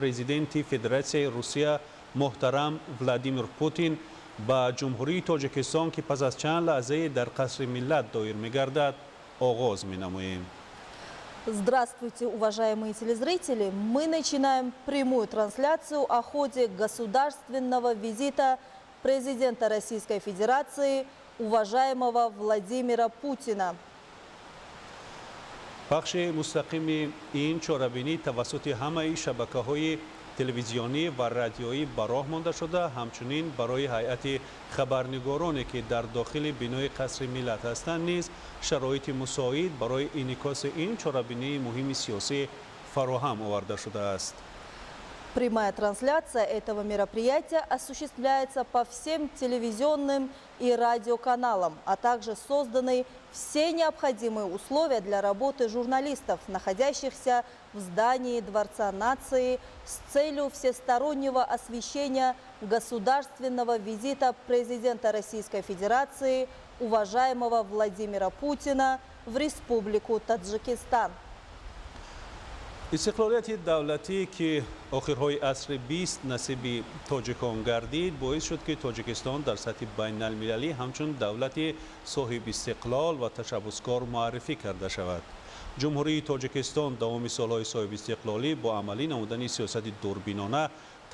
Президенти Федератсияи Русия муҳтарам Владимир Путин ба Ҷумҳурии Тоҷикистон, ки пас аз чанд лаҳзае дар Қасри Миллат доир мегардад, оғоз менамоем. Здравствуйте, уважаемые телезрители! Мы начинаем прямую трансляцию о ходе государственного визита президента Российской Федерации, уважаемого Владимира Путина. Пахши мустақими ин чорабинӣ тавассути ҳамаи шабакаҳои телевизионӣ ва радиоӣ ба роҳ монда шуда, ҳамчунин барои ҳайати хабарнигороне, ки дар дохили бинои Қасри Миллат ҳастанд, низ шароити мусоид барои инъикоси ин чорабинии муҳими сиёсӣ фароҳам оварда шудааст. Прямая трансляция этого мероприятия осуществляется по всем телевизионным и радиоканалам, а также созданы все необходимые условия для работы журналистов, находящихся в здании Дворца нации, с целью всестороннего освещения государственного визита президента Российской Федерации, уважаемого Владимира Путина, в Республику Таджикистан. Истиқлолияти давлатӣ, ки охирҳои асри 20 насиби тоҷикон гардид, боис шуд, ки Тоҷикистон дар сатҳи байналмилалӣ ҳамчун давлати соҳибистиқлол ва ташаббускор муаррифӣ карда шавад. Ҷумҳурии Тоҷикистон давоми солҳои соҳибистиқлолӣ бо амалӣ намудани сиёсати дурбинона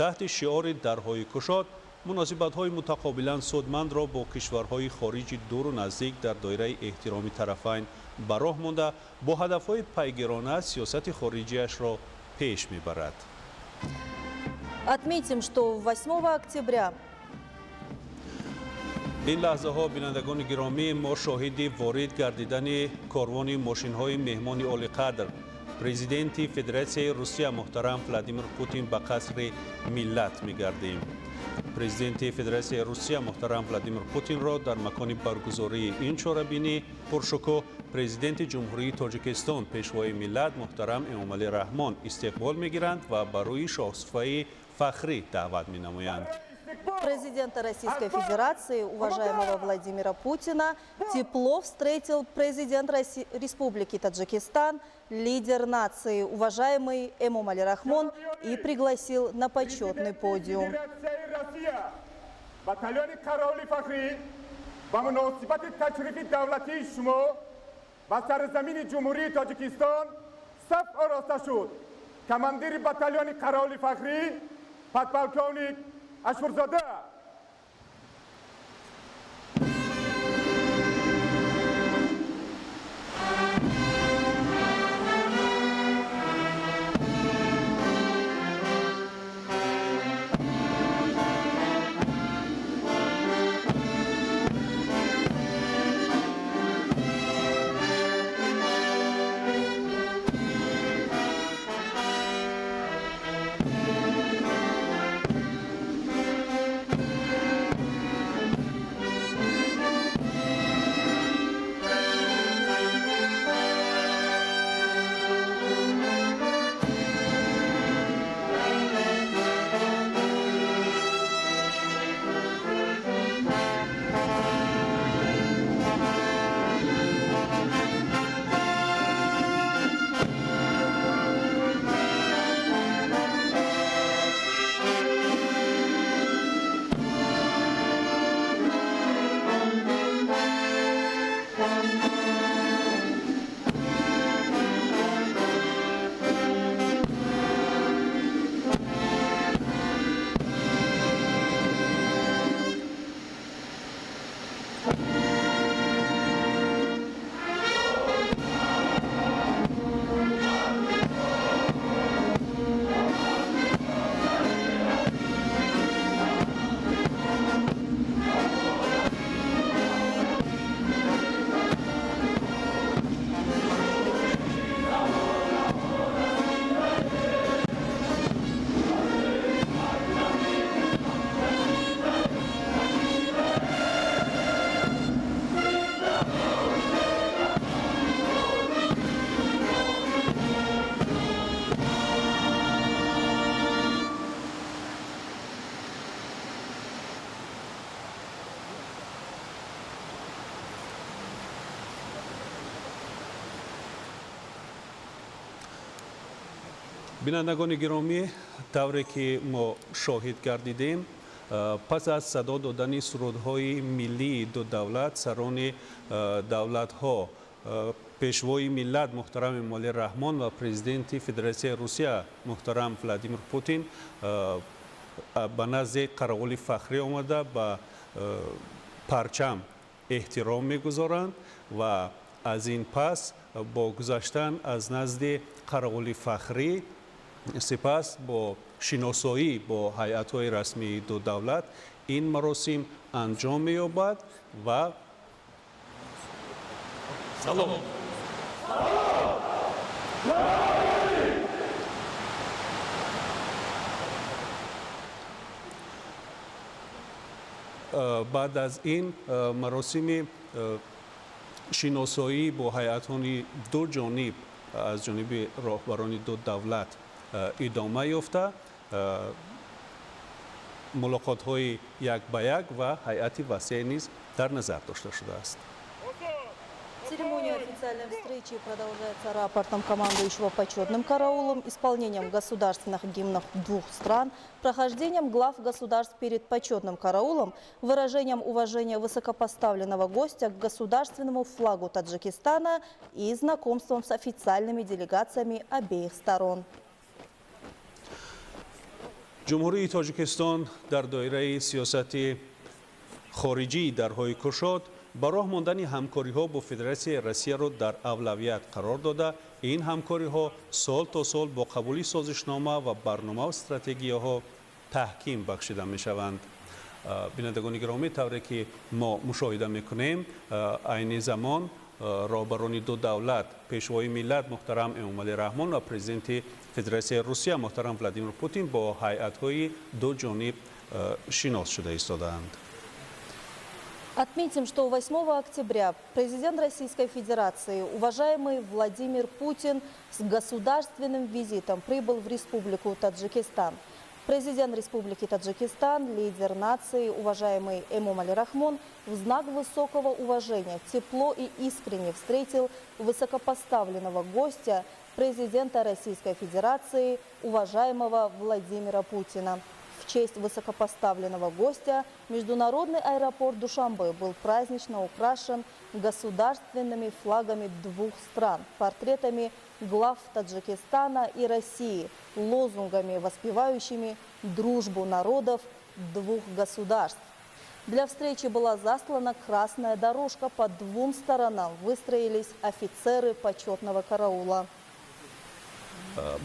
таҳти шиори дарҳои кушод муносибатҳои мутақобилан судмандро бо кишварҳои хориҷи дуру наздик дар доираи эҳтироми тарафайн ба роҳ монда, бо ҳадафҳои пайгирона сиёсати хориҷиашро пеш мебарад. Отметим, что 8 октября Ин лаҳзаҳо, бинандагони гиромӣ, мо шоҳиди ворид гардидани корвони мошинҳои меҳмони олиқадр, президенти Федератсияи Русия муҳтарам Владимир Путин ба Қасри Миллат мегардем. Президенти Федератсияи Русия муҳтарам Владимир Путинро дар макони баргузории ин чорабинӣ пуршукӯҳ президенти Ҷумҳурии Тоҷикистон, пешвои миллат муҳтарам Эмомалӣ Раҳмон истиқбол мегиранд ва ба рӯи шоҳсуфраи фахрӣ даъват менамоянд. Президента Российской Федерации, уважаемого Владимира Путина, тепло встретил президент Республики Таджикистан, лидер нации, уважаемый Эмомали Рахмон, и пригласил на почетный подиум. Батальони қаравули фахрӣ ба муносибати ташрифи давлатии шумо ба сарзамини Ҷумҳурии Тоҷикистон саф ороста шуд. Командири батальони қаравули фахрӣ подполковник Ашурзода. Бинандагони гиромӣ, тавре ки мо шоҳид гардидем, пас аз садо додани сурудҳои миллии ду давлат, сарони давлатҳо, Пешвои миллат муҳтарам Эмомалӣ Раҳмон ва Президенти Федератсияи Русия муҳтарам Владимир Путин ба назди қаравули фахрӣ омада, ба парчам эҳтиром мегузоранд ва аз ин пас бо гузаштан аз назди қаравули фахрӣ, сипас бо шиносоӣ бо ҳайатҳои расмии ду давлат ин маросим анҷом меёбад ва Салом! Баъд аз ин маросими шиносоӣ бо ҳайатҳои ду ҷониб аз ҷониби роҳбарони ду давлат идома ёфта, мулоқотҳои як ба як ва ҳайати васеъ низ дар назар дошта шудааст. Церемония официальной встречи продолжается рапортом командующего почетным караулом, исполнением государственных гимнов двух стран, прохождением глав государств перед почетным караулом, выражением уважения высокопоставленного гостя к государственному флагу Таджикистана и знакомством с официальными делегациями обеих сторон. Ҷумҳурии Тоҷикистон дар доираи сиёсати хориҷии дарҳои кушод ба роҳ мондани ҳамкориҳо бо Федератсияи Россияро дар авлавият қарор дода, ин ҳамкориҳо сол то сол бо қабули созишнома ва барномаву стратегияҳо таҳким бахшида мешаванд. Бинандагони гиромӣ, тавре ки мо мушоҳида мекунем, айни замон роҳбарони ду давлат, Пешвои миллат муҳтарам Эмомалӣ Раҳмон ва Президенти Федератсияи Русия муҳтарам Владимир Путин бо ҳайатҳои ду ҷониб шинос шуда истодаанд. Отметим, что 8 октября президент Российской Федерации, уважаемый Владимир Путин, с государственным визитом прибыл в Республику Таджикистан. Президент Республики Таджикистан, лидер нации, уважаемый Эмомали Рахмон, в знак высокого уважения тепло и искренне встретил высокопоставленного гостя, президента Российской Федерации, уважаемого Владимира Путина. В честь высокопоставленного гостя международный аэропорт Душанбе был празднично украшен государственными флагами двух стран, портретами глав Таджикистана и России, лозунгами, воспевающими дружбу народов двух государств. Для встречи была застлана красная дорожка, по двум сторонам выстроились офицеры почетного караула.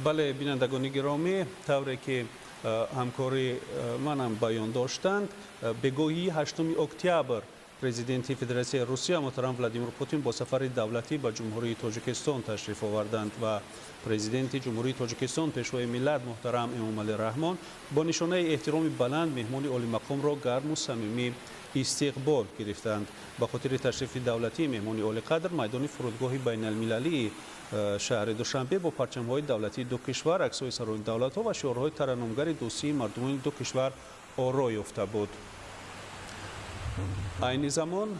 Бале, бинандагони гиромӣ, тавре ки ҳамкори манам баён доштанд, бегоҳии 8 октябр Президенти Федератсияи Русия муҳтарам Владимир Путин бо сафари давлатӣ ба Ҷумҳурии Тоҷикистон ташриф оварданд ва Президенти Ҷумҳурии Тоҷикистон, Пешвои миллат муҳтарам Эмомалӣ Раҳмон бо нишонаи эҳтироми баланд меҳмони олимақомро гарму самимӣ истиқбол гирифтанд. Ба хотири ташрифи давлатии меҳмони олиқадр майдони фурудгоҳи байналмилалии шаҳри Душанбе бо парчамҳои давлатии ду кишвар, аксҳои сарони давлатҳо ва шиорҳои тараннумгари дӯстии мардумони ду кишвар оро ёфта буд. Айни замон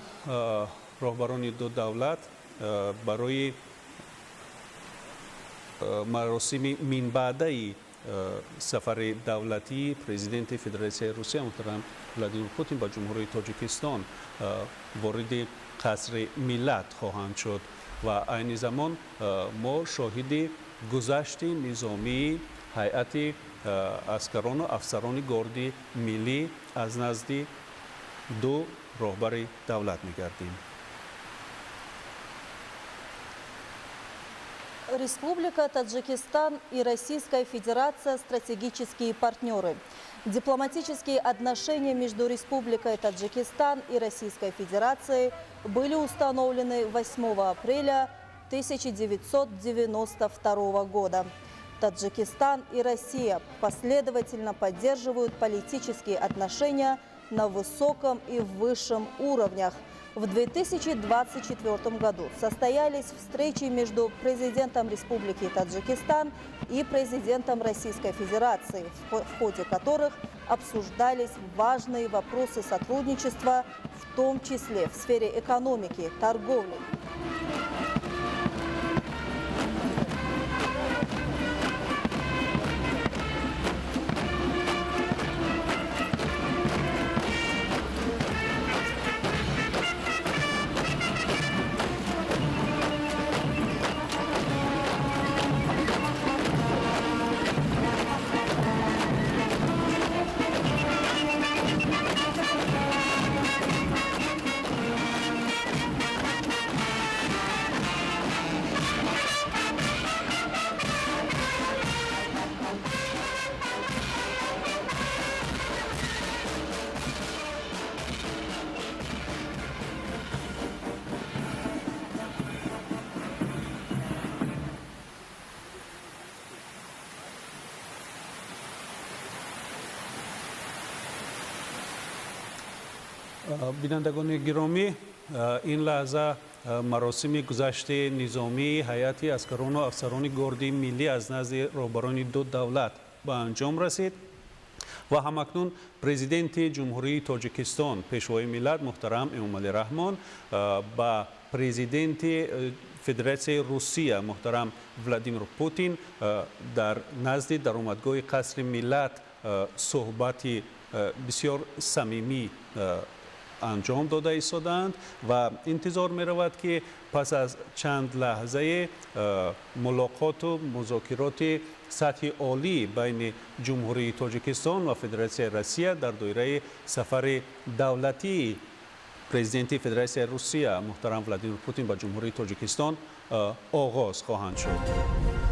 роҳбарони ду давлат барои маросими минбаъдаи сафари давлатии Президенти Федератсияи Русия муҳтарам Владимир Путин ба Ҷумҳурии Тоҷикистон вориди Қасри Миллат хоҳанд шуд ва айни замон мо шоҳиди гузашти низомии ҳайати аскарону афсарони горди миллӣ аз назди ду роҳбари давлат мегардем. Республика Таджикистан и Российская Федерация – стратегические партнеры. Дипломатические отношения между Республикой Таджикистан и Российской Федерацией были установлены 8 апреля 1992 года. Таджикистан и Россия последовательно поддерживают политические отношения на высоком и высшем уровнях. В 2024 году состоялись встречи между президентом Республики Таджикистан и президентом Российской Федерации, в ходе которых обсуждались важные вопросы сотрудничества, в том числе в сфере экономики, торговли. Бинандагони гиромӣ, ин лаҳза маросими гузашти низомии ҳайати аскарону афсарони Гордии миллӣ аз назди роҳбарони ду давлат ба анҷом расид ва ҳамакнун Президенти Ҷумҳурии Тоҷикистон, Пешвои миллат муҳтарам Эмомалӣ Раҳмон ба Президенти Федератсияи Русия муҳтарам Владимир Путин дар назди даромадгоҳи Қасри Миллат суҳбати бисёр самимӣ анҷом дода истодаанд ва интизор меравад, ки пас аз чанд лаҳзае мулоқоту музокироти сатҳи олӣ байни Ҷумҳурии Тоҷикистон ва Федератсияи Россия дар доираи сафари давлатии Президенти Федератсияи Русия муҳтарам Владимир Путин ба Ҷумҳурии Тоҷикистон оғоз хоҳанд шуд.